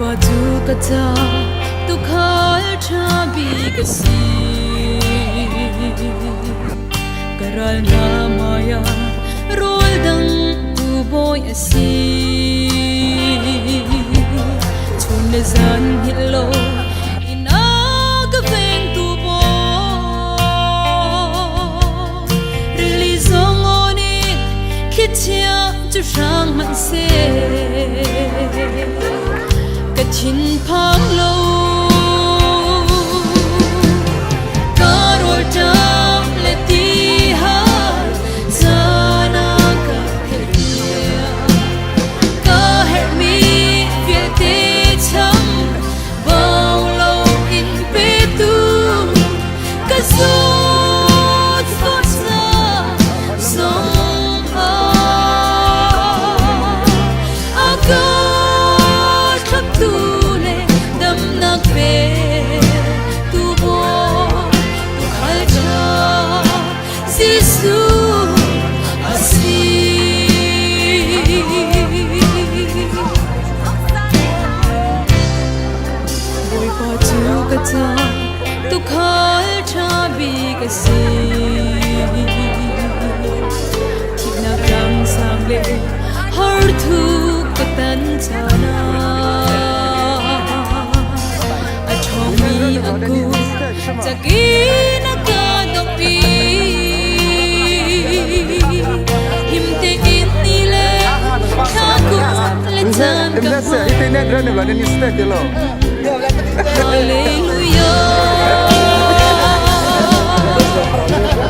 Bawipa cu ka ca tuukhal ṭha bik a si. Ka ral hna hmaiah rawl dangtu bawi a si. Chun le zan hngilh lo in a ka vengtu bawi. Rili zong aw nih thlichia cu hrang hmanhseh ka thinphang lo. Ka rawlṭam le tihal caan a ka phelhpiak. Ka herhmi vialte cham bau loin petu ka zawtfah ca zongah a ka thlaptu le damnak petu Bawi tuukhal ṭha Jesuh a si. Bawipa cu ka ca tuukhal ṭha bik a si. Thihnak tlang sang le harthuk ka tan caan ah a ṭhawngmi a kut cakin a ka dawp i him tein ni le thla kum le caan ka hman. Hallelujah.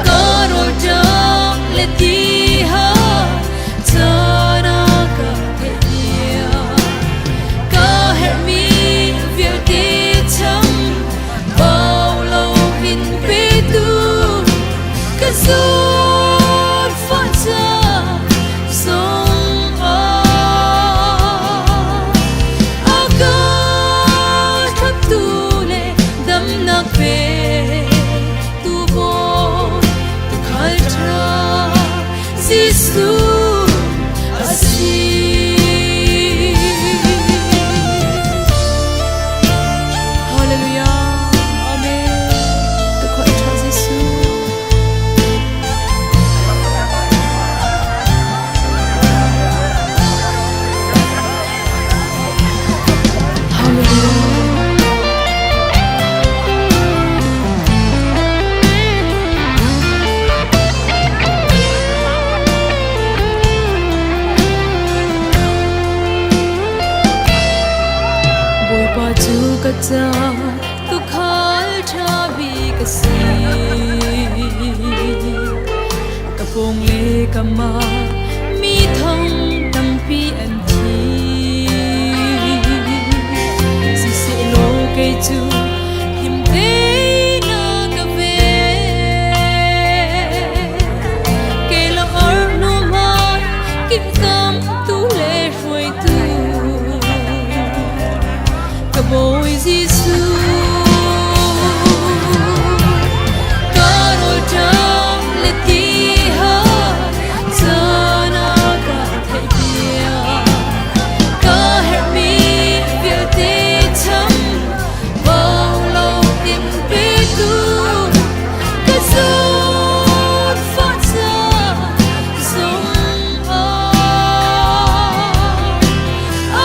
Ka rawlṭam le tihal caan a ka theihpiak. Ka herhmi vialte cham bau loin petu ka zawnfah ca zongah a ka thlaptu le damnak petu Bawi tuukhal ṭha Jesuh a si. Hallelujah. Amen. Tuukhal ṭha Jesuh. Hallelujah. Bawipa cu ka ca tuukhal ṭha bik a si. Ka pawng le ka mah mi thong tampi an thi. Sihsehlaw kei cu him tein a ka ven. Kei lo ar hnu hmai kimkam tu le hruaitu ka Bawi Jesuh. Ka rawlṭam le tihal caan a ka theihpiak. Ka herhmi vialte cham bau loin petu ka zawnfah ca zongah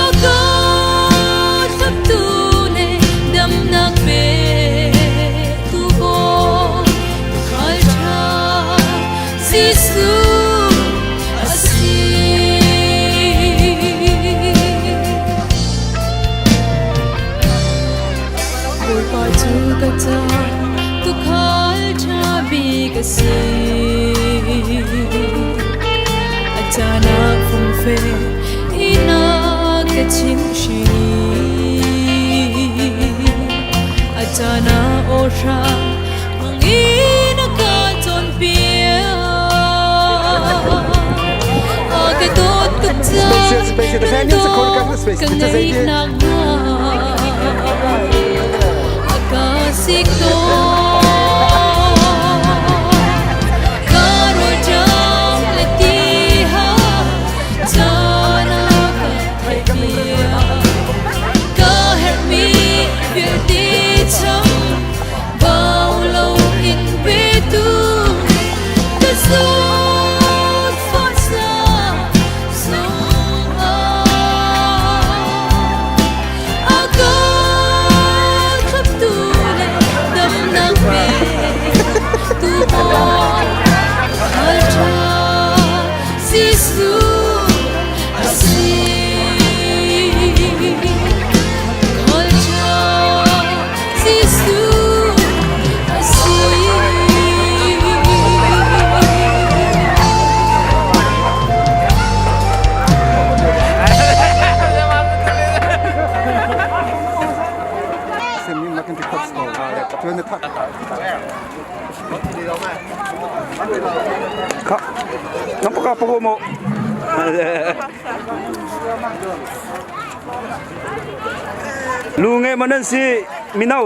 a ka thlaptu le damnak petu Bawi tuukhal ṭha Jesuh a si. Bawipa cu ka ca tuukhal ṭha bik a si. A caan ah fungfe in a ka chimhhrin. A caan ah aw hrang hmang in a ka cawnpiak. A ka dawt tuk caan dawt ka ngeih nakhnga a ka sik tawn. Ka rawlṭam le tihal caan a ka theihpiak. Ka Kha ngapaka pako mo. Lu nge ma nan si mino.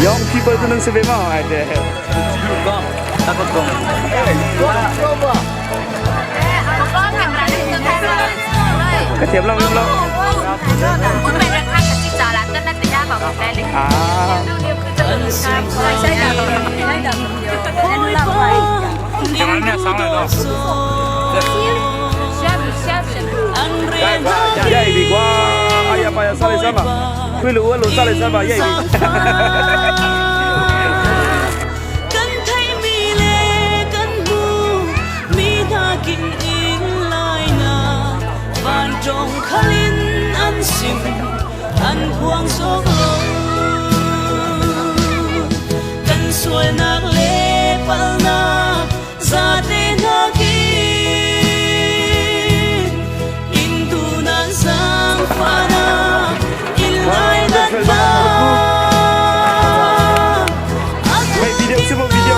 Young people tu nan si ve ma ai te. Ka thiam lo thiam lo. Ah. Yay bi qua aya pa ya sale sama. Khui lu lu sale sama yay bi. Kan theimi le kan hmu mi hna kin in lai na vancung khalin an sim an phuang sawk lo kan sualnak le palnak zate hna kin in tu nan zaangfahnak in lai dat na May video si mo video.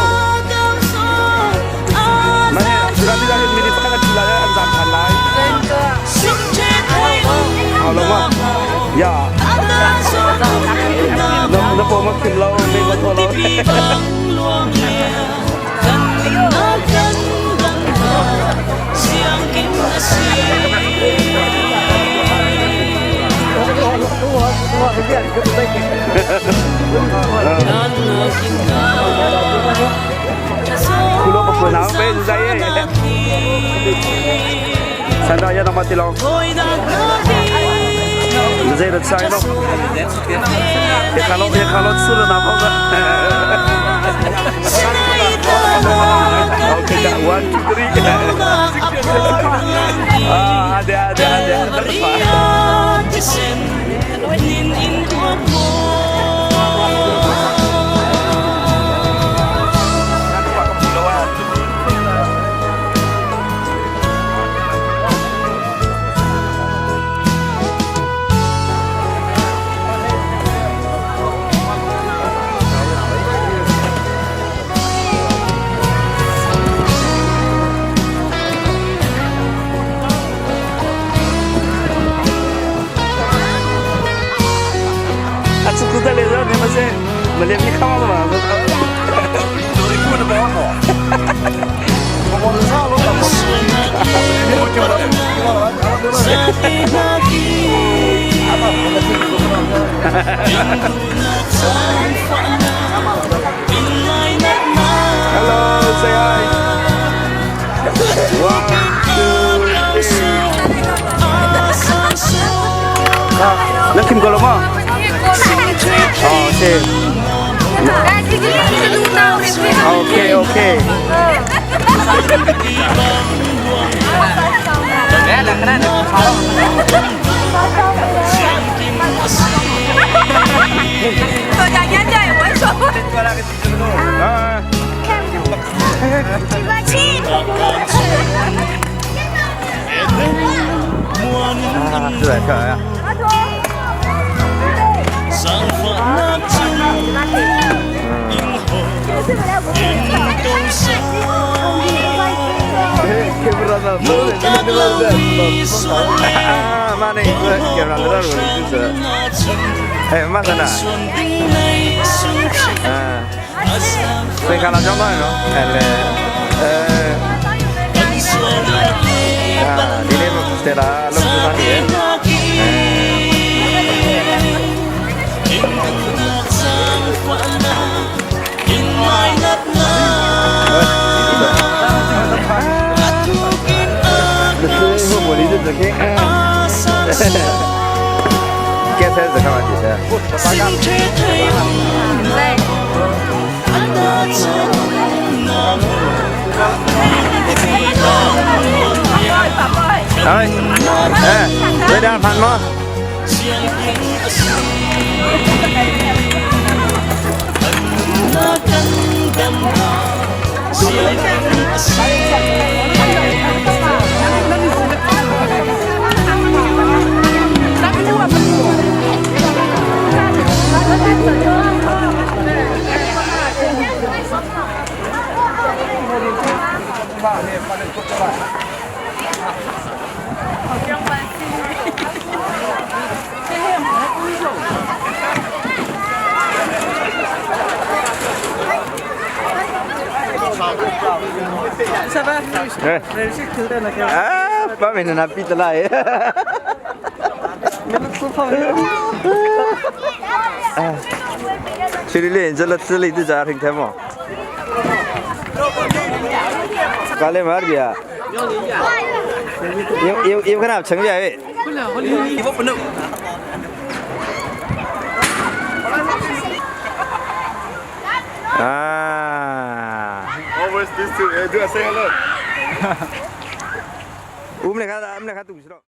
Mane surabi la hin mini pakhat la an zam than lai. Hau lo ma. Ya. Na na po ma khim lo me ma tho lo. Kulo pa ko na pe zai e. Sanda ya na ma tilong. Zai da sai no. 别看了，别看了，吃了拿包子。OK, one, two, three. Ah, ada, ada, ada. 啊，这个在脸上你们是没脸皮看了吗？Hello, say hi. One, two, three. 那听过了吗？哦，是。OK OK。啊。啊，出来出来啊！啊，妈呢？camera 哎，妈在哪？嗯，先看到这么喏，哎嘞，啊，你那对啦，弄出啥的？刚才是干嘛的？哎，哎，这两盘吗？ Ah, pa min na pi talai. Chili le jala chili tu ja ring themo. Kale mar gya. Yêu yêu yêu cái nào chứng vậy? Ah. Always these two. Do I say hello? ဦးမလည်းခါတာအမလည်းခါတူစတော့။